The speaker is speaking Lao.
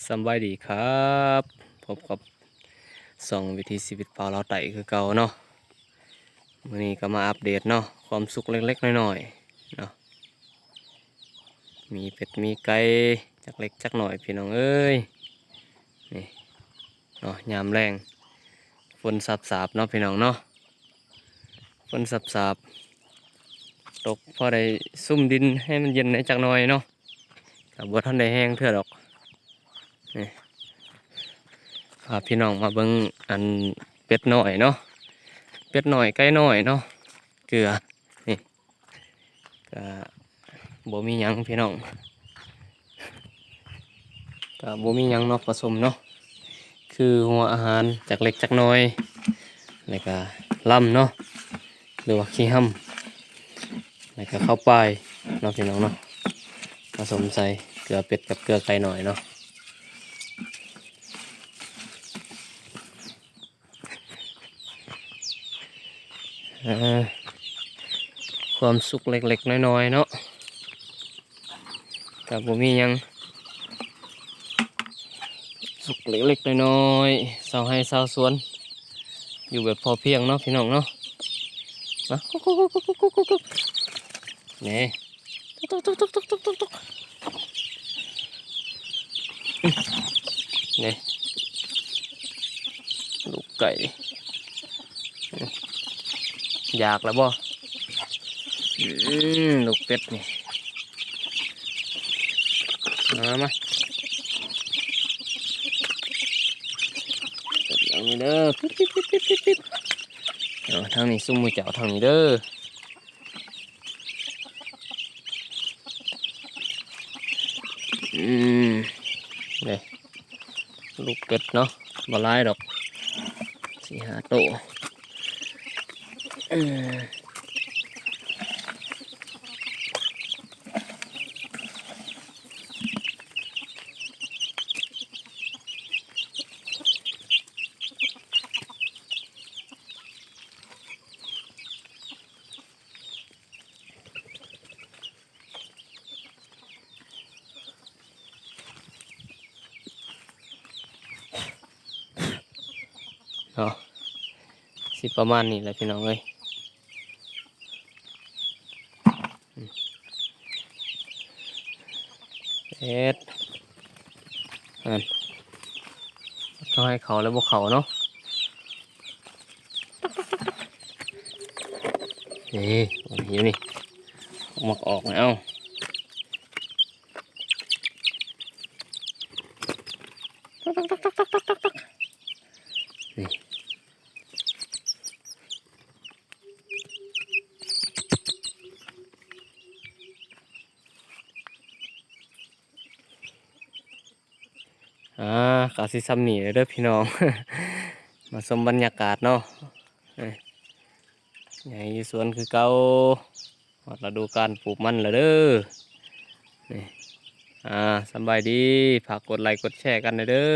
ສຳບາຍດີຄັບ ພົບກັບຊ່ອງວິຖີຊີວິດບ່າວລາວໃຕ້ຄືເກົ່າເນາະ. ມື້ນີ້ກໍມາອັບເດດເນາະ ຄວາມສຸກເລັກໆນ້ອຍໆເນາະ. ມີເປັດມີໄກ່ຈັກເລັກຈັກນ້ອຍພີ່ນ້ອງເອີຍ. ນີ້ເນາະ ຍາມແລງ ຝົນສາບໆເນາະພີ່ນ້ອງເນາະ. ຝົນສາບໆ ຕົກພໍໄດ້ຊຸ່ມດິນໃຫ້ມັນເຢັນແດ່ຈັກໜ່ອຍເນາະ. ກໍບໍ່ທັນໄດ້ແຮງເທື່ອດອກ. ນີ້ ພາພີ່ນ້ອງມາເບິ່ງອັນເປັດນ້ອຍເນາະ ເປັດນ້ອຍໄກ່ນ້ອຍເນາະ ເກືອ. ນີ້ກໍບໍ່ມີຫຍັງພີ່ນ້ອງ ກໍບໍ່ມີຫຍັງເນາະ ປະສົມເນາະ ຄືຫົວອາຫານຈັກເລັກຈັກນ້ອຍ ແລ້ວກໍລຳເນາະ ຫຼືວ່າຂີ້ຮຳ ແລ້ວກໍເຂົ້າປາຍເນາະພີ່ນ້ອງເນາະ ປະສົມໃສ່ເກືອເປັດກັບເກືອໄກ່ນ້ອຍເນາະ. ເອີ ຄວາມສຸກເລັກໆນ້ອຍໆເນາະ ກໍບໍ່ມີຫຍັງ ສຸກເລັກໆນ້ອຍໆ ຊາວໄຮ່ຊາວສວນ ຢູ່ແບບພໍພຽງເນາະພີ່ນ້ອງເນາະ. ມາ ນີ້ ນີ້ ລູກໄກ່ ຢາກແລ້ວບໍ່? ອືມ ລູກເປັດນີ້ ມາ ມາ ເປັດຫຼັງນີ້ເດີ ປິດໆໆໆ ເອົາ ທາງນີ້ຊຸມໝູ່ເຈົ້າ ທາງນີ້ເດີ. ອືມ ນີ້ ລູກເປັດເນາະ ບໍ່ຫຼາຍດອກ ສີ່ຫ້າໂຕ. ອືມ. ເນາະ ຊິປະມານນີ້ແຫຼະພີ່ນ້ອງເອີຍ. ເຮັດ ນັ້ນ ເຂົາໃຫ້ເຂົ້າແລ້ວບໍ່ເຂົ້າເນາະ. ນີ້ ມັນຢູ່ນີ້ ມັກອອກແລ້ວ ນີ້. ອ່າ ກໍຊິຊ່ຳນີ້ແຫຼະເດີພີ່ນ້ອງ ມາຊົມບັນຍາກາດເນາະ ເອີ ໃຫຍ່ຢູ່ສວນຄືເກົ່າ ຮອດລະດູການປູກມັນແລ້ວເດີ. ນີ້ ອ່າ ສຳບາຍດີ ຝາກກົດໄລກົດແຊກັນແດ່ເດີ.